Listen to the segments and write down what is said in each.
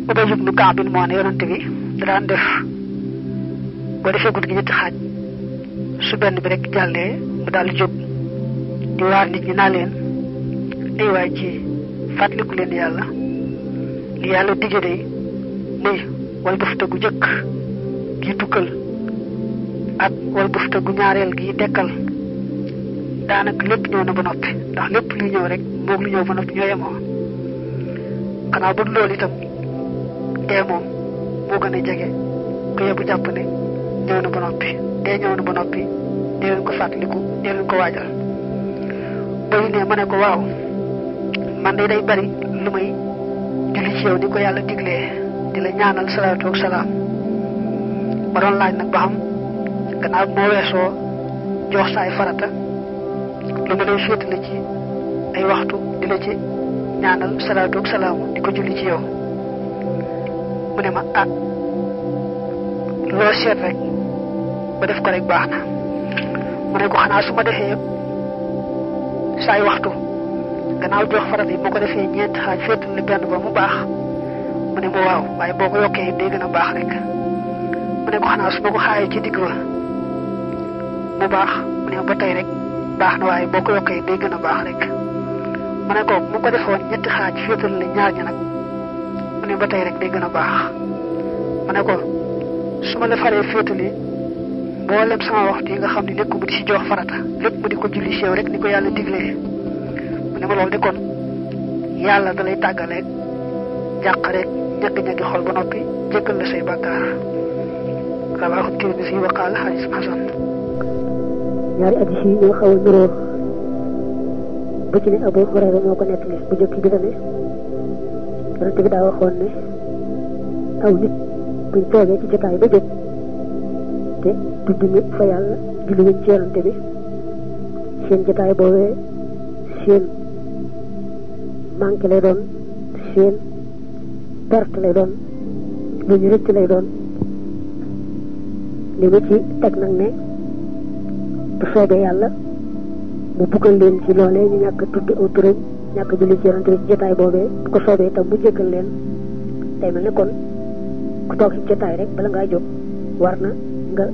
Ubay ibn Ka'b moo ne yonante bi daan def boo defee guddi gi ñetti xaaj su benn bi rek jàllee mu daal di jóg di waar nit ñi naa leen ay waay ci fàttaliku leen yàlla li yàlla dige day muy wal bufta gu jëkk gi tukkal ak wal bufta gu ñaareel gi dekkal daanaka lépp ñëw na ba noppi ndax lépp luy ñëw rek moog lu ñëw ba noppi ñoo yemoo xanaa bu loolu itam dee moom moo gën a jege ko yebu jàpp ne ñëw na ba noppi dee ñëw na ba noppi dee leen ko fàttaliku dee leen ko waajal ba ñu ne ma ne ko waaw man day bari lu may julli ci yow ni ko yàlla diglee di la ñaanal salaatu ak salaam ma doon laaj nag ba xam gannaaw moo weesoo jox sa ay farata lu ma lay féetale ci ay waxtu di la ci ñaanal salaatu ak salaam di ko julli ci yow mu ne ma loo seet rek ba def ko rek baax na mu ne ko xanaa su ma defee saay waxtu gannaaw jox farat yi moo ko defee ñeenti xaaj féetal li benn ba mu baax mu ne ma waaw waaye boo ko yokkee day gën a baax rek mu ne ko xanaa su ma ko xaayee ci digg ba mu baax mu ne ba tey rek baax na waaye boo ko yokkee day gën a baax rek mu ne ko mu ko defoon ñetti xaaj féetal li ñaar ñi nag mu ne ba tey rek day gën a baax mu ne ko su ma la faree féetali mboolem sama waxtu yi nga xam ne nekk mu di si jox farata lépp mu di ko julli si yow rek ni ko yàlla diglee mu ne ma loolu de kon yàlla da lay tàggaleeg jàq rek ñagg-ñaggi xol ba noppi jéggal la say bàkkaar rawaahu Tirmisi wa qaala hadiisun hasan. ñaari hadiis yi ñoo xaw a niroo bu ci ne Abu Hurayra moo ko nettali bu jëkk bi dane yonent bi daa waxoon ne aw nit buñ toogee ci jotaay ba jóg te tudd ñu fa yàlla julli wuñ ci yonent bi seen jotaay boobee seen manqué lay doon seen perte lay doon lu ñu rëcc lay doon li mu ci teg nag ne bu soobee yàlla mu buggal leen ci loolee ñu ñàkk tudd aw turam ñàkk julli ci yonent bi ci jotaay boobee bu ko soobee itam mu jéggal leen tey mel ne kon ku toog ci jotaay rek bala ngaa jóg war na nga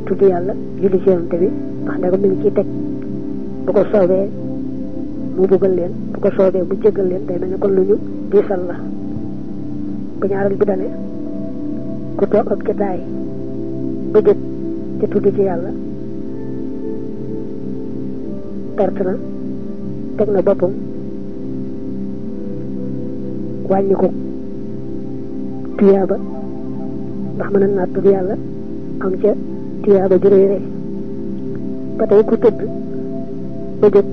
tudd yàlla julli ci yonent bi ndax ne ko mi ngi ciy teg bu ko soobee mu buggal leen bu ko soobee mu jéggal leen tey mel ne kon lu ñu diisal la bu ñaareel bi dane ku toog ak jotaay ba jóg te tudd ci yàlla perte na teg na boppam wàññi ko tuyaaba ndax mën naa tudd yàlla am ca tuyaaba ju rëy rëy ba tey ku tëdd ba jóg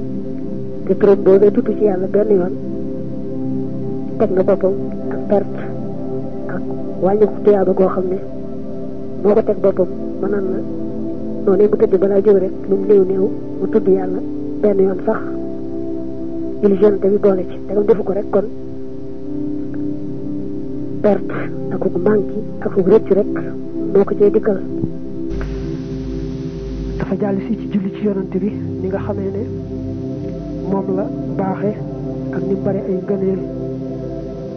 te turam boobee tudd ci yàlla benn yoon teg na boppam ak perte ak wàññi ko tuyaaba goo xam ne moo ko teg boppam mën na noonu mu tëdd balaa jóg rek lu mu néew néew mu tudd yàlla benn yoon sax illusion bi boole ci te defu ko rek kon perte ak ku manqué ak ku rëcc rek moo ko cay dikkal. dafa jàll si ci julli ci yonante bi ni nga xamee ne moom la baaxe ak ni bari ay ngëneel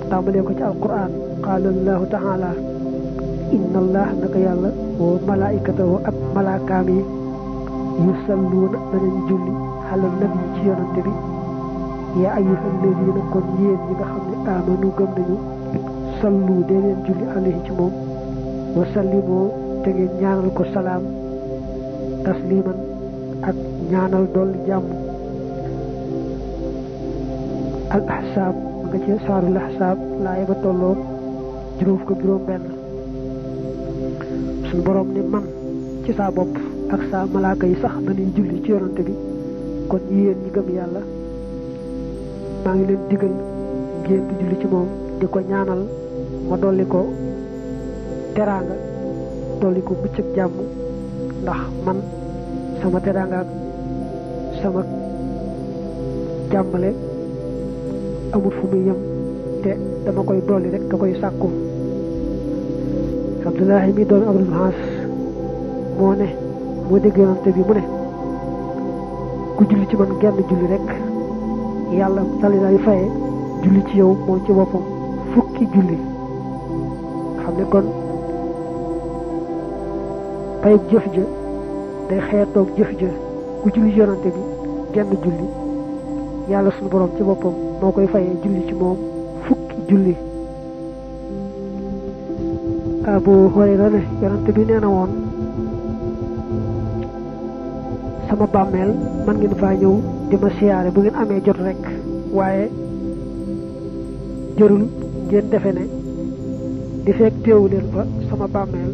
tàmbalee ko ci alquran qaala allahu taala inna allah naka yàlla wa malaikatahu ak malaakaam yi yusalluuna danañ julli ala nabi ci yonante bi yaa ayyuhal ladina kon yéen ñi nga xam ne amanu gëm nañu sallu dee leen julli alayhi ci moom wa sallimoo te ngeen ñaanal ko salaam tasliman ak ñaanal dolli jàmm. al ahsaab nga ci saarul ahsaab laay ba tolloo juróom benn suñu borom ne man ci saa bopp ak saa malaaka yi sax dañuy julli ci yonante bi kon yéen ñi gëm yàlla maa ngi leen digal ngeen di julli ci moom di ko ñaanal ma dolli ko teraanga dolli ko mucc ak jàmm ndax man sama teraanga ak sama jàmmale amul fu muy yem te dama koy dolli rek da koy sàkku. Abdullahi mi doon Abdul Maas moo ne moo dégg yonante bi mu ne ku julli ci man genn julli rek yàlla dali lay faye julli ci yow moom ci boppam fukki julli xam ne kon pay jëf ja day xeetoog jëf ja ku julli ci yonante bi genn julli yàlla suñu borom ci boppam moo koy fayee julli ci moom fukki julli Abu Hurayra ne yonante bi nee na woon sama bàmmeel man ngeen faa ñëw di ma siyaare bu ngeen amee jot rek waaye jërul ngeen defe ne di fekk teewu leen fa sama bàmmeel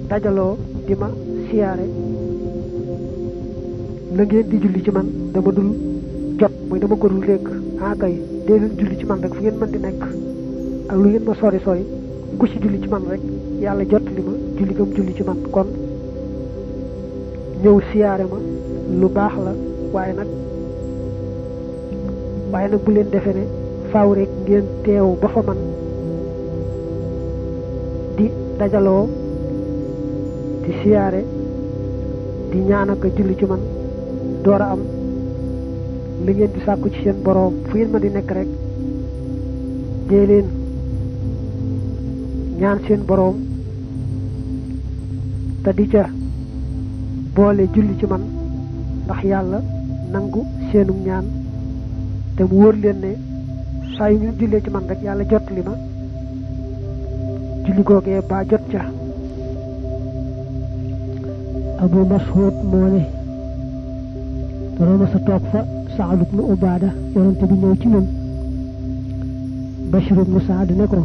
dajaloo di ma siyaare la ngeen di julli ci man dama dul jot mooy dama ko dul dégg kay dee leen julli ci man rek fu ngeen mën di nekk ak lu ngeen ma sori sori ku ci julli ci man rek yàlla jot li ma julli gam julli ci man kon ñëw siyaare ma lu baax la waaye nag bu leen defe ne faaw rek ngeen teew ba fa man di dajaloo di siyaare di ñaan ak julli ci man door a am li ngeen di sàkku ci seen boroom fu ngeen ma di nekk rek dee leen ñaan seen boroom te di ca boole julli ci man ndax yàlla nangu seenum ñaan te mu wóor leen ne saa yu ñu jullee ci man rek yàlla jot li ma julli googee ba jot ca Abu Mas'ud moo ne dana sa toog fa Saad ibn Ubaada yonante bi ñëw ci ñun Bashir ibn Saad ne ko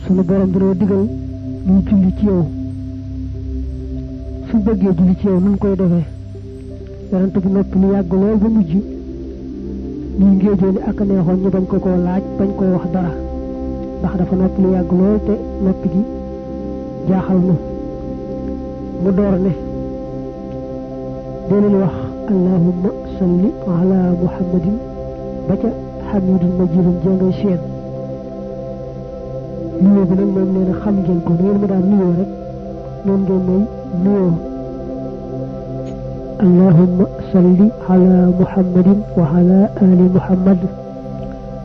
sunu borom dañoo digal ñuy julli ci yow su bëggee julli ci yow nun koy defee yonante bi noppi lu yàgg lool ba mujj ñuy ngéejoo ni ak neexoon ñu bañ ko koo laaj bañ koo wax dara ndax dafa noppi lu yàgg lool te noppi gi jaaxal na mu door ne dee leen wax allahumma salli ala muhammadin ba ca hamidun majidun jengay seen nuyoo bi nag moom nee na xam ngeen ko ngeen ma daan nuyoo rek noonu ngeen may nuyoo allahumma salli ala muhammadin wa ala ali muhammad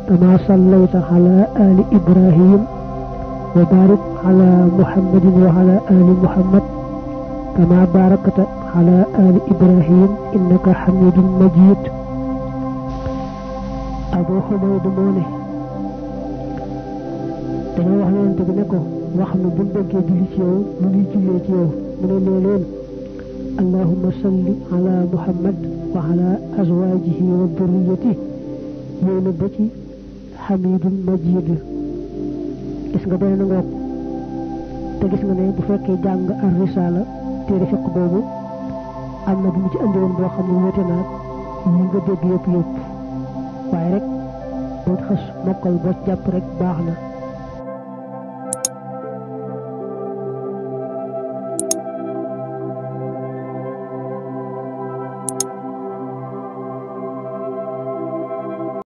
kama sallayta ala ali ibrahim wa barik ala muhammadin wa ala ali muhammad kama barakta ala ali ibrahim innaka hamidun majid Abu Humayd moo ne dañoo wax yonent bi ne ko wax nu buñ bëggee julli ci yow nu ñuy jullee ci yow mu ne nee leen allahumma salli ala muhammad wa ala azwajihi wa dhurriyyatihi yow na ba ci hamidun majid gis nga doy na ngoog te gis nga ne bu fekkee jàng ar risala téere fiq boobu am na bu mu ci andi woon boo xam ne wóote naag yi nga dégg yëpp waaye rek boo xas mokkal boo jàpp rek baax na